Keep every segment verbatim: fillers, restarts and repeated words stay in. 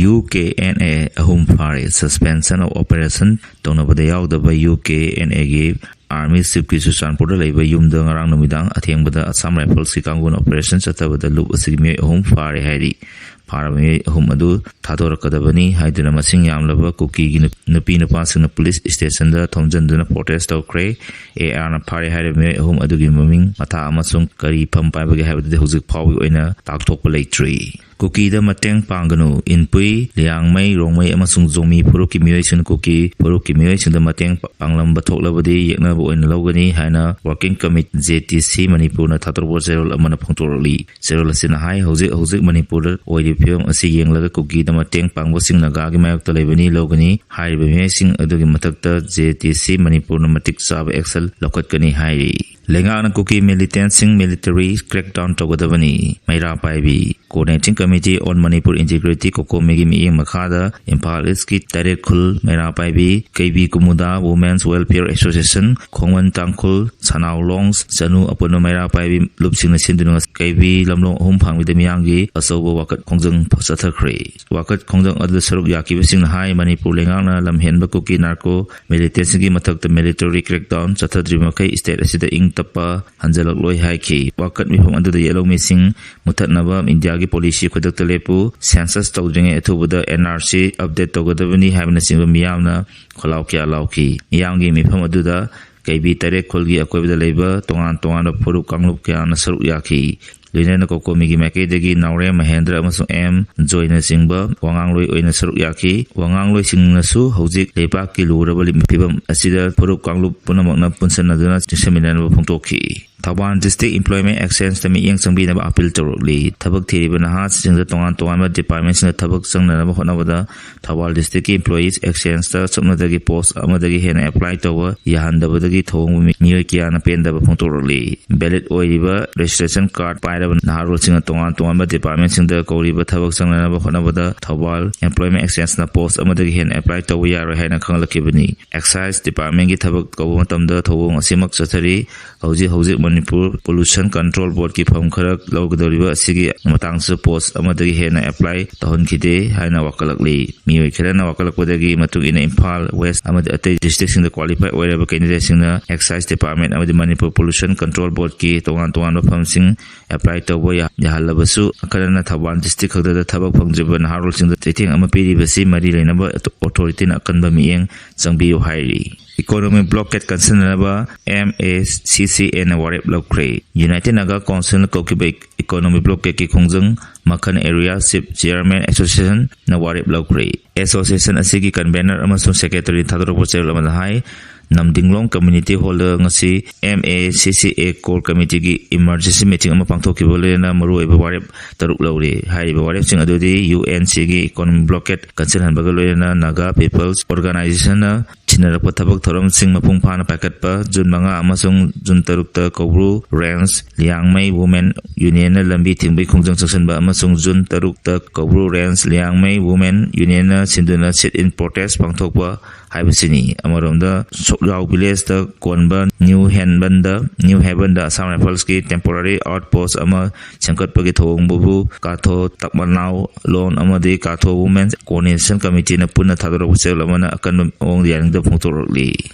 U K N A ꯑꯍꯨꯝ ꯐꯥꯔꯦ꯫ Suspension of Operation ꯇꯧꯅꯕꯗ ꯌꯥꯎꯗꯕ ꯌꯨ ꯀꯦ ꯑꯦꯟ ꯑꯦꯒꯤ Army Chiefꯀꯤ ꯆꯨꯔꯆꯥꯟꯄꯨꯔꯗ ꯂꯩꯕ ꯌꯨꯝꯗ ꯉꯔꯥꯡ ꯅꯨꯃꯤꯗꯥꯡ ꯑꯊꯦꯡꯕꯗ Assam Riflesꯀꯤ ꯀꯥꯡꯕꯨꯅ operation ꯆꯠꯊꯕꯗ ꯂꯨꯞ ꯑꯁꯤꯒꯤ ꯃꯤꯑꯣꯏ ꯑꯍꯨꯝ ꯐꯥꯔꯦ ꯍꯥꯏꯔꯤ꯫ ꯐꯥꯔꯕ ꯃꯤꯑꯣꯏ ꯑꯍꯨꯝ ꯑꯗꯨ ꯊꯥꯗꯣꯔꯛꯀꯗꯕꯅꯤ ꯍꯥꯏꯗꯨꯅ ꯃꯁꯤꯡ ꯌꯥꯝꯂꯕ ꯀꯨꯀꯤꯒꯤ ꯅꯨ-, ꯅꯨꯄꯤ ꯅꯨꯄꯥꯁꯤꯡꯅ police stationꯗ ꯊꯣꯝꯖꯤꯟꯗꯨꯅ protest ꯇꯧꯈ꯭ꯔꯦ꯫ ꯑꯦ ꯑꯥꯔꯅ ꯐꯥꯔꯦ ꯍꯥꯏꯔꯤꯕ ꯃꯤꯑꯣꯏ ꯑꯍꯨꯝ ꯑꯗꯨꯒꯤ ꯃꯃꯤꯡ, ꯃꯊꯥ ꯑꯃꯁꯨꯡ ꯀꯔꯤ ꯐꯝ ꯄꯥꯏꯕꯒꯦ ꯍꯥꯏꯕꯗꯨꯗꯤ ꯍꯧꯖꯤꯛ ꯐꯥꯎꯕꯒꯤ ꯑꯣꯏꯅ ꯇꯥꯛꯊꯣꯛꯄ ꯂꯩꯇ꯭ꯔꯤ꯫ ꯀꯨꯀꯤꯗ ꯃꯇꯦꯡ ꯄꯥꯡꯒꯅꯨ꯫ ꯏꯟꯄꯨꯏ, ꯂꯤꯌꯥꯡꯃꯩ, ꯔꯣꯡꯃꯩ ꯑꯃꯁꯨꯡ ꯖꯣꯃꯤ ꯐꯨꯔꯨꯞꯀꯤ ꯃꯤꯑꯣꯏꯁꯤꯡꯅ ꯀꯨꯀꯤ ꯐꯨꯔꯨꯞꯀꯤ ꯃꯤꯑꯣꯏꯁꯤꯡꯗ ꯃꯇꯦꯡ ꯄꯥꯡꯂꯝꯕ ꯊꯣꯛꯂꯕꯗꯤ ꯌꯦꯛꯅꯕ ꯑꯣꯏꯅ ꯂꯧꯒꯅꯤ ꯍꯥꯏꯅ Working Committee, J T C, ꯃꯅꯤꯄꯨꯔꯅ ꯊꯥꯗꯣꯔꯛꯄ ꯆꯦꯔꯣꯜ ꯑꯃꯅ ꯐꯣꯡꯗꯣꯔꯛꯂꯤ꯫ ꯆꯦꯔꯣꯜ ꯑꯁꯤꯅ ꯍꯥꯏ, ꯍꯧꯖꯤꯛ ꯍꯧꯖꯤꯛ ꯃꯅꯤꯄꯨꯔꯗ ꯑꯣꯏꯔꯤꯕ ꯐꯤꯕꯝ ꯑꯁꯤ ꯌꯦꯡꯂꯒ ꯀꯨꯀꯤꯗ ꯃꯇꯦꯡ ꯄꯥꯡꯕꯁꯤꯡ ꯅꯥꯒꯥꯒꯤ ꯃꯥꯌꯣꯛꯇ ꯂꯩꯕꯅꯤ ꯂꯧꯒꯅꯤ꯫ ꯍꯥꯏꯔꯤꯕ ꯃꯤꯑꯣꯏꯁꯤꯡ ꯑꯗꯨꯒꯤ ꯃꯊꯛꯇ J T C ꯃꯅꯤꯄꯨꯔꯅ ꯃꯇꯤꯛ ꯆꯥꯕ action ꯂꯧꯈꯠꯀꯅꯤ ꯍꯥꯏꯔꯤ꯫ ꯂꯩꯉꯥꯛꯅ ꯀꯨꯀꯤ militantꯁꯤꯡ military crackdown ꯇꯧꯒꯗꯕꯅꯤ꯫ ꯃꯩꯔꯥ ꯄꯥꯏꯕꯤ꯫ Coordinating Committee on Manipur Integrity, COCOMIꯒꯤ ꯃꯤꯠꯌꯦꯡ ꯃꯈꯥꯗ ꯏꯝꯐꯥꯜ Eastꯀꯤ ꯇꯔꯦꯠ ꯈꯨꯜ ꯃꯩꯔꯥ ꯄꯥꯏꯕꯤ, ꯀꯩꯕꯤ ꯀꯨꯃꯨꯗꯥ Women's Welfare Association, ꯈꯣꯡꯃꯟ ꯇꯥꯡꯈꯨꯜ, ꯁꯅꯥꯎ ꯂꯣꯡꯁ, ꯆꯅꯨ ꯑꯄꯨꯟꯕ ꯃꯩꯔꯥ ꯄꯥꯏꯕꯤ ꯂꯨꯞꯁꯤꯡꯅ ꯁꯤꯟꯗꯨꯅ ꯀꯩꯕꯤ ꯂꯝꯂꯣꯡ ꯑꯍꯨꯝ ꯐꯥꯡꯕꯤꯗ ꯃꯤꯌꯥꯝꯒꯤ ꯑꯆꯧꯕ ꯋꯥꯀꯠ ꯈꯣꯡꯖꯪ ꯆꯠꯊꯈ꯭ꯔꯦ꯫ ꯋꯥꯀꯠ ꯈꯣꯡꯖꯪ ꯑꯗꯨꯗ ꯁꯔꯨꯛ ꯌꯥꯈꯤꯕꯁꯤꯡꯅ ꯍꯥꯏ, ꯃꯅꯤꯄꯨꯔ ꯂꯩꯉꯥꯛꯅ ꯂꯝꯍꯦꯟꯕ ꯀꯨꯀꯤ narco militantꯁꯤꯡꯒꯤ ꯃꯊꯛꯇ military crackdown ꯆꯠꯊꯗ꯭ꯔꯤꯕ ꯃꯈꯩ state ꯑꯁꯤꯗ ꯏꯪ ꯇꯞꯄ ꯍꯟꯖꯤꯜꯂꯛꯂꯣꯏ ꯍꯥꯏꯈꯤ꯫ ꯋꯥꯀꯠ ꯃꯤꯐꯝ ꯑꯗꯨꯗ ꯌꯦꯠꯂꯧꯃꯤꯁꯤꯡ ꯃꯨꯊꯠꯅꯕ ꯏꯟꯗꯤꯌꯥꯒꯤ policy ꯈꯨꯗꯛꯇ ꯂꯦꯞꯄꯨ, census ꯇꯧꯗ꯭ꯔꯤꯉꯩ ꯑꯊꯨꯕꯗ N R C update ꯇꯧꯒꯗꯕꯅꯤ ꯍꯥꯏꯕꯅꯆꯤꯡꯕ ꯃꯤꯌꯥꯝꯅ ꯈꯣꯜꯂꯥꯎ ꯀꯌꯥ ꯂꯥꯎꯈꯤ꯫ ꯃꯤꯌꯥꯝꯒꯤ ꯃꯤꯐꯝ ꯑꯗꯨꯗ ꯀꯩꯕꯤ ꯇꯔꯦꯠ ꯈꯨꯜꯒꯤ ꯑꯀꯣꯏꯕꯗ ꯂꯩꯕ ꯇꯣꯉꯥꯟ ꯇꯣꯉꯥꯟꯕ ꯐꯨꯔꯨꯞ ꯀꯥꯡꯂꯨꯞ ꯀꯌꯥꯅ ꯁꯔꯨꯛ ꯌꯥꯈꯤ꯫ ꯂꯣꯏꯅꯅ COCOMIꯒꯤ ꯃꯥꯏꯀꯩꯗꯒꯤ ꯅꯥꯎꯔꯦꯝ ꯃꯍꯦꯟꯗ꯭ꯔ ꯑꯃꯁꯨꯡ ꯑꯦꯝ ꯖꯣꯏꯅꯆꯤꯡꯕ ꯋꯥꯉꯥꯡꯂꯣꯏ ꯑꯣꯏꯅ ꯁꯔꯨꯛ ꯌꯥꯈꯤ꯫ ꯋꯥꯉꯥꯡꯂꯣꯏꯁꯤꯡꯅꯁꯨ ꯍꯧꯖꯤꯛ ꯂꯩꯕꯥꯛꯀꯤ ꯂꯨꯔꯕ ꯐꯤꯕꯝ ꯑꯁꯤꯗ ꯐꯨꯔꯨꯞ ꯀꯥꯡꯂꯨꯞ ꯄꯨꯝꯅꯃꯛꯅ ꯄꯨꯟꯁꯤꯟꯅꯗꯨꯅ ꯆꯦꯟꯁꯤꯟꯃꯤꯟꯅꯅꯕ ꯐꯣꯡꯗꯣꯛꯈꯤ꯫ ꯊꯧꯕꯥꯜ District Employment Exchangeꯇ ꯃꯤꯠꯌꯦꯡ ꯆꯪꯕꯤꯅꯕ appeal ꯇꯧꯔꯛꯂꯤ꯫ ꯊꯕꯛ ꯊꯤꯔꯤꯕ ꯅꯍꯥꯁꯤꯡꯗ ꯇꯣꯉꯥꯟ ꯇꯣꯉꯥꯟꯕ departmentꯁꯤꯡꯗ ꯊꯕꯛ ꯆꯪꯅꯅꯕ ꯍꯣꯠꯅꯕꯗ ꯊꯧꯕꯥꯜ Districtꯀꯤ employees exchangeꯇ ꯁꯨꯞꯅꯇꯒꯤ post ꯑꯃꯗꯒꯤ ꯍꯦꯟꯅ apply ꯇꯧꯕ ꯌꯥꯍꯟꯗꯕꯗꯒꯤ ꯊꯧꯑꯣꯡꯕꯨ ꯃꯤ-, ꯃꯤꯑꯣꯏ ꯀꯌꯥꯅ ꯄꯦꯟꯗꯕ ꯐꯣꯡꯗꯣꯔꯛꯂꯤ꯫ Valid ꯑꯣꯏꯔꯤꯕ registration card ꯄꯥꯏꯔꯕ ꯅꯍꯥꯔꯣꯜꯁꯤꯡꯅ ꯇꯣꯉꯥꯟ ꯇꯣꯉꯥꯟꯕ departmentꯁꯤꯡꯗ ꯀꯧꯔꯤꯕ ꯊꯕꯛ ꯆꯪꯅꯅꯕ ꯍꯣꯠꯅꯕꯗ ꯊꯧꯕꯥꯜ Employment Exchangeꯅ post ꯑꯃꯗꯒꯤ ꯍꯦꯟꯅ apply ꯇꯧꯕ ꯌꯥꯔꯣꯏ ꯍꯥꯏꯅ ꯈꯪꯍꯜꯂꯛꯈꯤꯕꯅꯤ꯫ Excise departmentꯀꯤ ꯊꯕꯛ ꯀꯧꯕ ꯃꯇꯝꯗ ꯊꯧꯑꯣꯡ ꯑꯁꯤꯃꯛ ꯆꯠꯊꯔꯤ꯫ ꯍꯧꯖꯤꯛ ꯍꯧꯖꯤꯛ ꯃꯅꯤꯄꯨꯔ ꯄꯣꯂꯨꯁꯟ ꯀꯟꯇ꯭ꯔꯣꯜ ꯕꯣꯔꯗꯀꯤ ꯐꯝ ꯈꯔ ꯂꯧꯒꯗꯧꯔꯤꯕ ꯑꯁꯤꯒꯤ ꯃꯇꯥꯡꯁꯨ ꯄꯣꯁ ꯑꯃꯗꯒꯤ ꯍꯦꯟꯅ ꯑꯦꯄ꯭ꯂꯥꯏ ꯇꯧꯍꯟꯈꯤꯗꯦ ꯍꯥꯏꯅ ꯋꯥꯀꯠꯂꯛꯂꯤ꯫ ꯃꯤꯑꯣꯏ ꯈꯔꯅ ꯋꯥꯀꯠꯂꯛꯄꯗꯒꯤ ꯃꯇꯨꯡ ꯏꯟꯅ ꯏꯝꯐꯥꯜ ꯋꯦꯁ ꯑꯃꯗꯤ ꯑꯇꯩ ꯗꯤꯁꯇ꯭ꯔꯤꯛꯁꯤꯡꯗ ꯀ꯭ꯋꯥꯂꯤꯐꯥꯏ ꯑꯣꯏꯔꯕ ꯀꯦꯟꯗꯤꯗꯦꯠꯁꯤꯡꯅ ꯑꯦꯛꯁꯥꯏꯁ ꯗꯤꯄꯥꯔꯠꯃꯦꯟ ꯑꯃꯗꯤ ꯃꯅꯤꯄꯨꯔ ꯄꯣꯂꯨꯁꯟ ꯀꯟꯇ꯭ꯔꯣꯜ ꯕꯣꯔꯗꯀꯤ ꯇꯣꯉꯥꯟ ꯇꯣꯉꯥꯟꯕ ꯐꯝꯁꯤꯡ ꯑꯦꯄ꯭ꯂꯥꯏ ꯇꯧꯕ ꯌꯥ-, ꯌꯥꯍꯜꯂꯕꯁꯨ, ꯑꯈꯔꯅ ꯊꯧꯕꯥꯜ ꯗꯤꯁꯇ꯭ꯔꯤꯛ ꯈꯛꯇꯗ ꯊꯕꯛ ꯐꯪꯗ꯭ꯔꯤꯕ ꯅꯍꯥꯔꯣꯜꯁꯤꯡꯗ ꯆꯩꯊꯦꯡ ꯑꯃ ꯄꯤꯔꯤꯕꯁꯤ ꯃꯔꯤ ꯂꯩꯅꯕ ꯑꯣꯊꯣꯔꯤꯇꯤꯅ ꯑꯀꯟꯕ ꯃꯤꯠꯌꯦꯡ ꯆꯪꯕꯤꯌꯨ ꯍꯥꯏꯔꯤ꯫ ꯏꯀꯣꯅꯣꯃꯤꯛ ꯕ꯭ꯂꯣꯀꯦꯠ ꯀꯟꯁꯤꯟꯅꯅꯕ M A C C A ꯅ ꯋꯥꯔꯦꯞ ꯂꯧꯈ꯭ꯔꯦ꯫ ꯌꯨꯅꯥꯏꯇꯦꯗ ꯅꯥꯒꯥ ꯀꯥꯎꯟꯁꯤꯜꯅ ꯀꯧꯈꯤꯕ ꯏꯀꯣꯅꯣꯃꯤꯛ ꯕ꯭ꯂꯣꯀꯦꯠꯀꯤ ꯈꯣꯡꯖꯪ ꯃꯈꯜ ꯑꯦꯔꯤꯌꯥ ꯆꯤꯐ ꯆꯤꯌꯔꯃꯦꯟ ꯑꯦꯁꯣꯁꯤꯌꯦꯁꯟꯅ ꯋꯥꯔꯦꯞ ꯂꯧꯈ꯭ꯔꯦ꯫ ꯑꯦꯁꯣꯁꯤꯌꯦꯁꯟ ꯑꯁꯤꯒꯤ ꯀꯟꯚꯦꯅꯔ ꯑꯃꯁꯨꯡ ꯁꯦꯀ꯭ꯔꯦꯇꯔꯤ ꯊꯥꯗꯣꯔꯛꯄ ꯆꯦꯔꯣꯜ ꯑꯃꯗ ꯍꯥꯏ, ꯅꯝꯗꯤꯡꯂꯣꯡ ꯀꯝꯃ꯭ꯌꯨꯅꯤꯇꯤ ꯍꯣꯜꯗ ꯉꯁꯤ M A C C A core ꯀꯃꯤꯇꯤꯒꯤ ꯏꯃꯔꯖꯦꯟꯁꯤ ꯃꯤꯇꯤꯡ ꯑꯃ ꯄꯥꯡꯊꯣꯛꯈꯤꯕ ꯂꯣꯏꯅꯅ ꯃꯔꯨꯑꯣꯏꯕ ꯋꯥꯔꯦꯞ ꯇꯔꯨꯛ ꯂꯧꯔꯤ꯫ ꯍꯥꯏꯔꯤꯕ ꯋꯥꯔꯦꯞꯁꯤꯡ ꯑꯗꯨꯗꯤ U N C ꯒꯤ ꯏꯀꯣꯅꯣꯃꯤꯛ ꯕ꯭ꯂꯣꯀꯦꯠ ꯀꯟꯁꯤꯜꯍꯟꯕꯒ ꯂꯣꯏꯅꯅ ꯅꯥꯒꯥ ꯄꯤꯄꯜꯁ ꯑꯣꯔꯒꯅꯥꯏꯖꯦꯁꯟꯅ ꯁꯤꯟꯅꯔꯛꯄ ꯊꯕꯛ ꯊꯧꯔꯝꯁꯤꯡ ꯃꯄꯨꯡ ꯐꯥꯅ ꯄꯥꯏꯈꯠꯄ, ꯖꯨꯟ ꯃꯉꯥ ꯑꯃꯁꯨꯡ ꯖꯨꯟ ꯇꯔꯨꯛꯇ ꯀꯧꯕ꯭ꯔꯨ ꯔꯦꯟꯖ ꯂꯤꯌꯥꯡꯃꯩ ꯋꯨꯃꯦꯟ ꯌꯨꯅꯤꯌꯟꯅ ꯂꯝꯕꯤ ꯊꯤꯡꯕꯒꯤ ꯈꯣꯡꯖꯪ ꯆꯪꯁꯤꯟꯕ ꯑꯃꯁꯨꯡ ꯖꯨꯟ ꯇꯔꯨꯛꯇ ꯀꯧꯕ꯭ꯔꯨ ꯔꯦꯟꯖ ꯂꯤꯌꯥꯡꯃꯩ ꯋꯨꯃꯦꯟ ꯌꯨꯅꯤꯌꯟꯅ ꯁꯤꯟꯗꯨꯅ sit-in protest ꯄꯥꯡꯊꯣꯛꯄ ꯍꯥꯏꯕꯁꯤꯅꯤ꯫ ꯑꯃꯔꯣꯝꯗ ꯁꯣꯛꯌꯥꯎ ꯚꯤꯂꯦꯖꯇ ꯀꯣꯟꯕ ꯅ꯭ꯌꯨ ꯍꯦꯟꯕꯟꯗ, ꯅ꯭ꯌꯨ ꯍꯦꯕꯟꯗ ꯑꯁꯥꯝ ꯔꯥꯏꯐꯜꯁꯀꯤ ꯇꯦꯝꯄꯣꯔꯔꯤ ꯑꯥꯎꯠꯄꯣꯁ ꯑꯃ ꯁꯦꯝꯒꯠꯄꯒꯤ ꯊꯧꯑꯣꯡꯕꯨ ꯀꯥꯊꯣ ꯇꯛꯃꯅꯥꯎ ꯂꯣꯟ ꯑꯃꯗꯤ ꯀꯥꯊꯣ ꯋꯨꯃꯦꯟ ꯀꯣꯑꯣꯔꯗꯤꯅꯦꯁꯟ ꯀꯃꯤꯇꯤꯅ ꯄꯨꯟꯅ ꯊꯥꯗꯣꯔꯛꯄ ꯆꯦꯔꯣꯜ ꯑꯃꯅ ꯑꯀꯟꯕ ꯃꯑꯣꯡꯗ ꯌꯥꯅꯤꯡꯗꯕ ꯐꯣꯡꯗꯣꯔꯛꯂꯤ꯫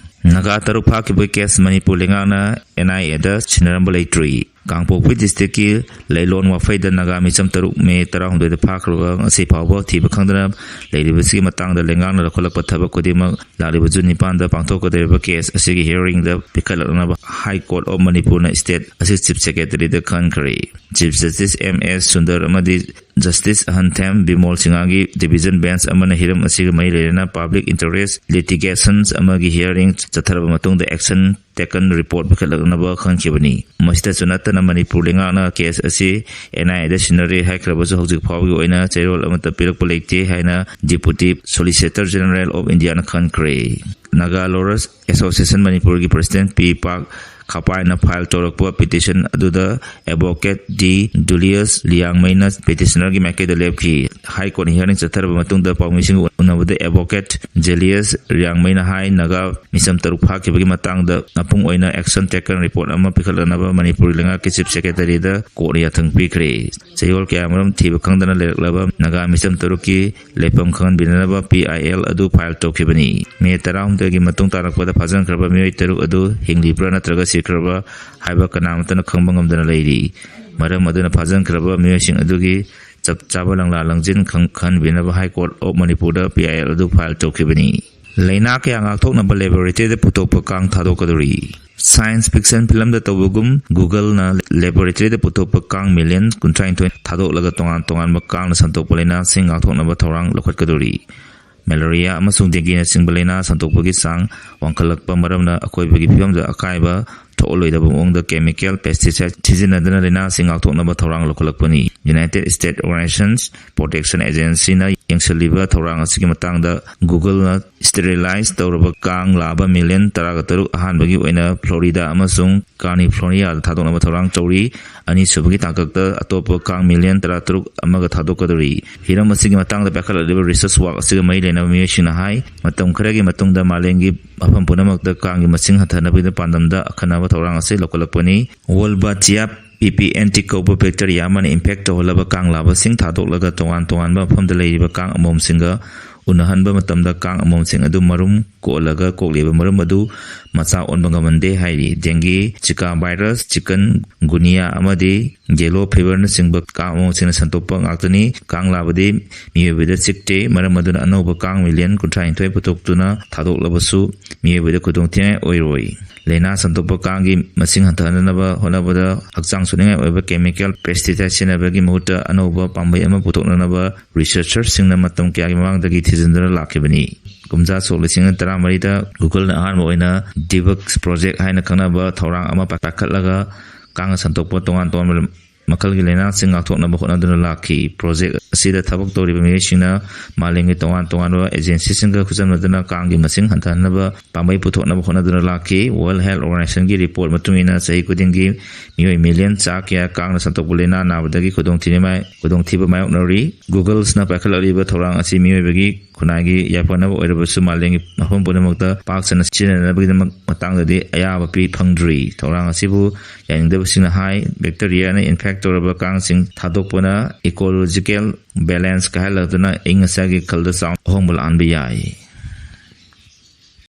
ꯅꯥꯒꯥ ꯇꯔꯨꯛ ꯐꯥꯈꯤꯕꯒꯤ ꯀꯦꯁ ꯃꯅꯤꯄꯨꯔ ꯂꯩꯉꯥꯛꯅ N I A ꯗ ꯁꯤꯟꯅꯔꯝꯕ ꯂꯩꯇ꯭ꯔꯤ꯫ ꯀꯥꯡꯄꯣꯛꯄꯤ ꯗꯤꯁꯇ꯭ꯔꯤꯛꯀꯤ ꯂꯩꯂꯣꯟ ꯋꯥꯐꯩꯗ ꯅꯥꯒꯥ ꯃꯤꯆꯝ ꯇꯔꯨꯛ ꯃꯦ ꯇꯔꯥꯍꯨꯝꯗꯣꯏꯗ ꯐꯥꯈ꯭ꯔꯒ ꯉꯁꯤ ꯐꯥꯎꯕ ꯊꯤꯕ ꯈꯪꯗꯅ ꯂꯩꯔꯤꯕꯁꯤꯒꯤ ꯃꯇꯥꯡꯗ ꯂꯩꯉꯥꯛꯅ ꯂꯧꯈꯠꯂꯛꯄ ꯊꯕꯛ ꯈꯨꯗꯤꯡꯃꯛ ꯂꯥꯛꯂꯤꯕ ꯖꯨꯟ ꯅꯤꯄꯥꯟꯗ ꯄꯥꯡꯊꯣꯛꯀꯗꯧꯔꯤꯕ ꯀꯦꯁ ꯑꯁꯤꯒꯤ ꯍꯤꯌꯥꯔꯤꯡꯗ ꯄꯤꯈꯠꯂꯛꯅꯕ ꯍꯥꯏ ꯀꯣꯔꯠ ꯑꯣꯐ ꯃꯅꯤꯄꯨꯔꯅ ꯁ꯭ꯇꯦꯠ ꯑꯁꯤ ꯆꯤꯐ ꯁꯦꯀ꯭ꯔꯦꯇꯔꯤꯗ ꯈꯟꯈ꯭ꯔꯦ꯫ Chief justice M S Sundar ꯑꯃꯗꯤ ꯖꯁꯇꯤꯁ ꯑꯍꯟꯊꯦꯝ ꯕꯤꯃꯣꯜ ꯁꯤꯡꯍꯒꯤ ꯗꯤꯚꯤꯖꯟ ꯕꯦꯟꯆ ꯑꯃꯅ ꯍꯤꯔꯝ ꯑꯁꯤꯒ ꯃꯔꯤ ꯂꯩꯅꯅ ꯄꯕ꯭ꯂꯤꯛ ꯏꯟꯇꯔꯦꯁ ꯂꯤꯇꯤꯒꯦꯁꯟꯁ ꯑꯃꯒꯤ ꯍꯤꯌꯥꯔꯤꯡ ꯆꯠꯊꯔꯕ ꯃꯇꯨꯡꯗ ꯑꯦꯛꯁꯟ ꯇꯦꯀꯟ ꯔꯤꯄꯣꯔꯠ ꯄꯤꯈꯠꯂꯛꯅꯕ ꯈꯟꯈꯤꯕꯅꯤ꯫ ꯃꯁꯤꯗꯁꯨ ꯅꯠꯇꯅ ꯃꯅꯤꯄꯨꯔ ꯂꯩꯉꯥꯛꯅ ꯀꯦꯁ ꯑꯁꯤ N I A ꯗ ꯁꯤꯟꯅꯔꯦ ꯍꯥꯏꯈ꯭ꯔꯕꯁꯨ ꯍꯧꯖꯤꯛ ꯐꯥꯎꯕꯒꯤ ꯑꯣꯏꯅ ꯆꯦꯔꯣꯜ ꯑꯃꯠꯇ ꯄꯤꯔꯛꯄ ꯂꯩꯇꯦ ꯍꯥꯏꯅ ꯗꯤꯄꯨꯇꯤ ꯁꯣꯂꯤꯁꯤꯇꯔ ꯖꯦꯅꯔꯦꯜ ꯑꯣꯐ ꯏꯟꯗꯤꯌꯥꯅ ꯈꯟꯈ꯭ꯔꯦ꯫ ꯅꯥꯒꯥ ꯂꯣꯌꯔꯁ ꯑꯦꯁꯣꯁꯤꯌꯦꯁꯟ ꯃꯅꯤꯄꯨꯔꯒꯤ ꯄ꯭ꯔꯁꯤꯗꯦꯟꯠ ꯄꯤ ꯄꯥꯛ ꯈꯥꯄꯥꯏꯅ ꯐꯥꯏꯜ ꯇꯧꯔꯛꯄ ꯄꯤꯇꯤꯁꯟ ꯑꯗꯨꯗ ꯑꯦꯗꯚꯣꯀꯦꯠ ꯗꯤ ꯗꯨꯂꯤꯌꯁ ꯂꯤꯌꯥꯡꯃꯩꯅ ꯄꯤꯇꯤꯁꯅꯔꯒꯤ ꯃꯥꯏꯀꯩꯗ ꯂꯦꯞꯈꯤ꯫ ꯍꯥꯏ ꯀꯣꯔꯠꯅ ꯍꯤꯌꯥꯔꯤꯡ ꯆꯠꯊꯔꯕ ꯃꯇꯨꯡꯗ ꯄꯥꯎꯃꯤꯁꯤꯡꯒ ꯎꯅꯕꯗ ꯑꯦꯗꯚꯣꯀꯦꯠ ꯖꯦꯂꯤꯌꯁ ꯂꯤꯌꯥꯡꯃꯩꯅ ꯍꯥꯏ, ꯅꯥꯒꯥ ꯃꯤꯆꯝ ꯇꯔꯨꯛ ꯐꯥꯈꯤꯕꯒꯤ ꯃꯇꯥꯡꯗ ꯃꯄꯨꯡ ꯑꯣꯏꯅ ꯑꯦꯛꯁꯟ ꯇꯦꯀꯟ ꯔꯤꯄꯣꯔꯠ ꯑꯃ ꯄꯤꯈꯠꯂꯛꯅꯕ ꯃꯅꯤꯄꯨꯔ ꯂꯩꯉꯥꯛꯀꯤ ꯆꯤꯐ ꯁꯦꯀ꯭ꯔꯦꯇꯔꯤꯗ ꯀꯣꯔꯠꯅ ꯌꯥꯊꯪ ꯄꯤꯈ꯭ꯔꯦ꯫ ꯆꯌꯣꯜ ꯀꯌꯥꯃꯔꯨꯝ ꯊꯤꯕ ꯈꯪꯗꯅ ꯂꯩꯔꯛꯂꯕ ꯅꯥꯒꯥ ꯃꯤꯆꯝ ꯇꯔꯨꯛꯀꯤ ꯂꯩꯐꯝ ꯈꯪꯍꯟꯕꯤꯅꯅꯕ ꯄꯤ ꯑꯥꯏ ꯑꯦꯜ ꯑꯗꯨ ꯐꯥꯏꯜ ꯇꯧꯈꯤꯕꯅꯤ꯫ ꯃꯦ ꯇꯔꯥꯍꯨꯝꯗꯣꯏꯒꯤ ꯃꯇꯨꯡ ꯇꯥꯔꯛꯄꯗ ꯐꯥꯖꯤꯟꯈ꯭ꯔꯕ ꯃꯤꯑꯣꯏ ꯇꯔꯨꯛ ꯑꯗꯨ ꯍꯤꯡꯂꯤꯕ꯭ꯔꯥ ꯅꯠꯇ꯭ꯔꯒ ꯁꯤꯈ꯭ꯔꯕ ꯍꯥꯏꯕ ꯀꯅꯥꯃꯠꯇꯅ ꯈꯪꯕ ꯉꯝꯗꯅ ꯂꯩꯔꯤ꯫ ꯃꯔꯝ ꯑꯗꯨꯅ ꯐꯥꯖꯤꯟꯈ꯭ꯔꯕ ꯃꯤꯑꯣꯏꯁꯤꯡ ꯑꯗꯨꯒꯤ ꯆꯞ ꯆꯥꯕ ꯂꯪꯂꯥ ꯂꯪꯖꯤꯟ ꯈꯪ-, ꯈꯪꯍꯟꯕꯤꯅꯕ ꯍꯥꯏ ꯀꯣꯔꯠ ꯑꯣꯐ ꯃꯅꯤꯄꯨꯔꯗ ꯄꯤ ꯑꯥꯏ ꯑꯦꯜ ꯑꯗꯨ ꯐꯥꯏꯜ ꯇꯧꯈꯤꯕꯅꯤ꯫ ꯂꯥꯏꯅꯥ ꯀꯌꯥ ꯉꯥꯛꯊꯣꯛꯅꯕ ꯂꯦꯕꯣꯔꯦꯇꯔꯤꯗ ꯄꯨꯊꯣꯛꯄ ꯀꯥꯡ ꯊꯥꯗꯣꯛꯀꯗꯧꯔꯤ꯫ ꯁꯥꯏꯟꯁ ꯐꯤꯛꯁꯟ ꯐꯤꯂꯝꯗ ꯇꯧꯕꯒꯨꯝ Google-ꯅ ꯂꯦꯕꯣꯔꯦꯇꯔꯤꯗ ꯄꯨꯊꯣꯛꯄ ꯀꯥꯡ ꯃꯤꯂꯤꯌꯟ ꯀꯨꯟꯊ꯭ꯔꯥꯅꯤꯊꯣꯏ ꯊꯥꯗꯣꯛꯂꯒ ꯇꯣꯉꯥꯟ ꯇꯣꯉꯥꯟꯕ ꯀꯥꯡꯅ ꯁꯟꯗꯣꯛꯄ ꯂꯥꯏꯅꯥꯁꯤꯡ ꯉꯥꯛꯊꯣꯛꯅꯕ ꯊꯧꯔꯥꯡ ꯂꯧꯈꯠꯀꯗꯧꯔꯤ꯫ ꯃꯦꯂꯦꯔꯤꯌꯥ ꯑꯃꯁꯨꯡ ꯗꯦꯡꯒꯤꯅꯆꯤꯡꯕ ꯂꯥꯏꯅꯥ ꯁꯟꯗꯣꯛꯄꯒꯤ ꯆꯥꯡ ꯋꯥꯡꯈꯠꯂꯛꯄ ꯃꯔꯝꯅ ꯑꯀꯣꯏꯕꯒꯤ ꯐꯤꯕꯝꯗ ꯑꯀꯥꯏꯕ ꯊꯣꯛꯍꯜꯂꯣꯏꯗꯕ ꯃꯑꯣꯡꯗ ꯀꯦꯃꯤꯀꯦꯜ ꯄꯦꯁꯇꯤꯁꯥꯏꯗ ꯁꯤꯖꯤꯟꯅꯗꯅ ꯂꯥꯏꯅꯥꯁꯤꯡ ꯉꯥꯛꯊꯣꯛꯅꯕ ꯊꯧꯔꯥꯡ ꯂꯧꯈꯠꯂꯛꯄꯅꯤ꯫ ꯌꯨꯅꯥꯏꯇꯦꯗ ꯁ꯭ꯇꯦꯠ ꯑꯣꯔꯒꯅꯥꯏꯖꯦꯁꯟꯁ ꯄ꯭ꯔꯣꯇꯦꯛꯁꯟ ꯑꯦꯖꯦꯟꯁꯤꯅ ꯌꯦꯡꯁꯤꯜꯂꯤꯕ ꯊꯧꯔꯥꯡ ꯑꯁꯤꯒꯤ ꯃꯇꯥꯡꯗ Google-ꯅ ꯁ꯭ꯇꯦꯔꯤꯂꯥꯏꯖ ꯇꯧꯔꯕ ꯀꯥꯡ ꯂꯥꯕ ꯃꯤꯂꯤꯌꯟ ꯇꯔꯥꯒ ꯇꯔꯨꯛ ꯑꯍꯥꯟꯕꯒꯤ ꯑꯣꯏꯅ ꯐ꯭ꯂꯣꯔꯤꯗꯥ ꯑꯃꯁꯨꯡ ꯀꯥꯂꯤꯐꯣꯔꯅꯤꯌꯥꯗ ꯊꯥꯗꯣꯛꯅꯕ ꯊꯧꯔꯥꯡ ꯇꯧꯔꯤ꯫ ꯑꯅꯤꯁꯨꯕꯒꯤ ꯇꯥꯡꯀꯛꯇ ꯑꯇꯣꯞꯄ ꯀꯥꯡ ꯃꯤꯂꯤꯌꯟ ꯇꯔꯥꯇꯔꯨꯛ ꯑꯃꯒ ꯊꯥꯗꯣꯛꯀꯗꯧꯔꯤ꯫ ꯍꯤꯔꯝ ꯑꯁꯤꯒꯤ ꯃꯇꯥꯡꯗ ꯄꯥꯏꯈꯠꯂꯛꯂꯤꯕ ꯔꯤꯁꯔꯆ ꯋꯥꯔꯛ ꯑꯁꯤꯒ ꯃꯔꯤ ꯂꯩꯅꯕ ꯃꯤꯑꯣꯏꯁꯤꯡꯅ ꯍꯥꯏ, ꯃꯇꯝ ꯈꯔꯒꯤ ꯃꯇꯨꯡꯗ ꯃꯥꯂꯦꯝꯒꯤ ꯃꯐꯝ ꯄꯨꯝꯅꯃꯛꯇ ꯀꯥꯡꯒꯤ ꯃꯁꯤꯡ ꯍꯟꯊꯍꯟꯅꯕꯒꯤ ꯄꯥꯟꯗꯝꯗ ꯑꯈꯟꯅꯕ ꯊꯧꯔꯥꯡ ꯑꯁꯤ ꯂꯧꯈꯠꯂꯛꯄꯅꯤ꯫ ꯋꯥꯜꯕꯥꯆꯤꯌꯥ ꯄꯤ ꯄꯤ ꯑꯦꯟ ꯇꯤ ꯀꯧꯕ ꯕꯦꯛꯇꯔꯤꯌꯥ ꯑꯃꯅ ꯏꯟꯐꯦꯛ ꯇꯧꯍꯜꯂꯕ ꯀꯥꯡ ꯂꯥꯕꯁꯤꯡ ꯊꯥꯗꯣꯛꯂꯒ ꯇꯣꯉꯥꯟ ꯇꯣꯉꯥꯟꯕ ꯃꯐꯝꯗ ꯂꯩꯔꯤꯕ ꯀꯥꯡ ꯑꯃꯣꯝꯁꯤꯡꯒ ꯎꯅꯍꯟꯕ ꯃꯇꯝꯗ ꯀꯥꯡ ꯑꯃꯣꯝꯁꯤꯡ ꯑꯗꯨ ꯃꯔꯨꯝ ꯀꯣꯛꯍꯜꯂꯒ ꯀꯣꯛꯂꯤꯕ ꯃꯔꯨꯝ ꯑꯗꯨ ꯃꯆꯥ ꯑꯣꯟꯕ ꯉꯝꯍꯟꯗꯦ ꯍꯥꯏꯔꯤ꯫ ꯗꯦꯡꯒꯤ, ꯖꯤꯀꯥ ꯚꯥꯏꯔꯁ, ꯆꯤꯀꯟ ꯒꯨꯅꯤꯌꯥ ꯑꯃꯗꯤ ꯌꯦꯂꯣ ꯐꯤꯕꯔꯅꯆꯤꯡꯕ ꯀꯥꯡ ꯑꯃꯣꯝꯁꯤꯡꯅ ꯁꯟꯗꯣꯛꯄ ꯉꯥꯛꯇꯅꯤ꯫ ꯀꯥꯡ ꯂꯥꯕꯗꯤ ꯃꯤꯑꯣꯏꯕꯗ ꯆꯤꯛꯇꯦ꯫ ꯃꯔꯝ ꯑꯗꯨꯅ ꯑꯅꯧꯕ ꯀꯥꯡ ꯃꯤꯂꯤꯌꯟ ꯀꯨꯟꯊ꯭ꯔꯥꯅꯤꯊꯣꯏ ꯄꯨꯊꯣꯛꯇꯨꯅ ꯊꯥꯗꯣꯛꯂꯕꯁꯨ ꯃꯤꯑꯣꯏꯕꯗ ꯈꯨꯗꯣꯡꯊꯤꯅꯤꯡꯉꯥꯏ ꯑꯣꯏꯔꯣꯏ꯫ ꯂꯥꯏꯅꯥ ꯁꯟꯗꯣꯛꯄ ꯀꯥꯡꯒꯤ ꯃꯁꯤꯡ ꯍꯟꯊꯍꯟꯅꯕ ꯍꯣꯠꯅꯕꯗ ꯍꯛꯆꯥꯡ ꯁꯣꯛꯅꯤꯡꯉꯥꯏ ꯑꯣꯏꯕ ꯀꯦꯃꯤꯀꯦꯜ ꯄꯦꯁꯇꯤꯁꯥꯏꯗ ꯁꯤꯖꯤꯟꯅꯕꯒꯤ ꯃꯍꯨꯠꯇ ꯑꯅꯧꯕ ꯄꯥꯝꯕꯩ ꯑꯃ ꯄꯨꯊꯣꯛꯅꯅꯕ ꯔꯤꯁꯔꯆꯔꯁꯤꯡꯅ ꯃꯇꯝ ꯀꯌꯥꯒꯤ ꯃꯃꯥꯡꯗꯒꯤ ꯊꯤꯖꯤꯟꯗꯨꯅ ꯂꯥꯛꯈꯤꯕꯅꯤ꯫ ꯀꯨꯝꯖꯥ ꯁꯣꯛ ꯂꯤꯁꯤꯡ ꯑꯅꯤ ꯇꯔꯥꯃꯔꯤꯗ Google-ꯅ ꯑꯍꯥꯟꯕ ꯑꯣꯏꯅ DBUX Project ꯍꯥꯏꯅ ꯈꯪꯅꯕ ꯊꯧꯔꯥꯡ ꯑꯃ ꯄꯥꯏꯈꯠꯂꯒ ꯀꯥꯡꯅ ꯁꯟꯗꯣꯛꯄ ꯇꯣꯉꯥꯟ ꯇꯣꯉꯥꯟꯕ ꯃꯈꯜꯒꯤ ꯂꯥꯏꯅꯥꯁꯤꯡ ꯉꯥꯛꯊꯣꯛꯅꯕ ꯍꯣꯠꯅꯗꯨꯅ ꯂꯥꯛꯈꯤ꯫ ꯄ꯭ꯔꯣꯖꯦꯛ ꯑꯁꯤꯗ ꯊꯕꯛ ꯇꯧꯔꯤꯕ ꯃꯤꯑꯣꯏꯁꯤꯡꯅ ꯃꯥꯂꯦꯝꯒꯤ ꯇꯣꯉꯥꯟ ꯇꯣꯉꯥꯟꯕ ꯑꯦꯖꯦꯟꯁꯤꯁꯤꯡꯒ ꯈꯨꯠꯁꯝꯅꯗꯨꯅ ꯀꯥꯡꯒꯤ ꯃꯁꯤꯡ ꯍꯟꯊꯍꯟꯅꯕ ꯄꯥꯝꯕꯩ ꯄꯨꯊꯣꯛꯅꯕ ꯍꯣꯠꯅꯗꯨꯅ ꯂꯥꯛꯈꯤ꯫ World Health Organizationꯒꯤ ꯔꯤꯄꯣꯔꯠ ꯃꯇꯨꯡ ꯏꯟꯅ, ꯆꯍꯤ ꯈꯨꯗꯤꯡꯒꯤ ꯃꯤꯑꯣꯏ ꯃꯤꯂꯤꯌꯟ ꯆꯥ ꯀꯌꯥ ꯀꯥꯡꯅ ꯁꯟꯗꯣꯛꯄ ꯂꯥꯏꯅꯥ ꯅꯥꯕꯗꯒꯤ ꯈꯨꯗꯣꯡꯊꯤꯅꯤꯡꯉꯥꯏ-, ꯈꯨꯗꯣꯡꯊꯤꯕ ꯃꯥꯌꯣꯛꯅꯔꯤ꯫ Googleꯁꯅ ꯄꯥꯏꯈꯠꯂꯛꯂꯤꯕ ꯊꯧꯔꯥꯡ ꯑꯁꯤ ꯃꯤꯑꯣꯏꯕꯒꯤ ꯈꯨꯟꯅꯥꯏꯒꯤ ꯌꯥꯏꯐꯅꯕ ꯑꯣꯏꯔꯕꯁꯨ, ꯃꯥꯂꯦꯝꯒꯤ ꯃꯐꯝ ꯄꯨꯝꯅꯃꯛꯇ ꯄꯥꯛ ꯁꯟꯅ ꯁꯤꯖꯤꯟꯅꯅꯕꯒꯤꯗꯃꯛ ꯃꯇꯥꯡꯗꯗꯤ ꯑꯌꯥꯕ ꯄꯤ ꯐꯪꯗ꯭ꯔꯤ꯫ ꯊꯧꯔꯥꯡ ꯑꯁꯤꯕꯨ ꯌꯥꯅꯤꯡꯗꯕꯁꯤꯡꯅ ꯍꯥꯏ, bacteriaꯅ infect ꯇꯧꯔꯕ ꯀꯥꯡꯁꯤꯡ ꯊꯥꯗꯣꯛꯄꯅ ecological balance ꯀꯥꯏꯍꯜꯂꯛꯇꯨꯅ ꯑꯏꯪ ꯑꯁꯥꯒꯤ ꯈꯜꯗ ꯆꯥꯎꯅ ꯑꯍꯣꯡꯕ ꯂꯥꯛꯍꯟꯕ ꯌꯥꯏ꯫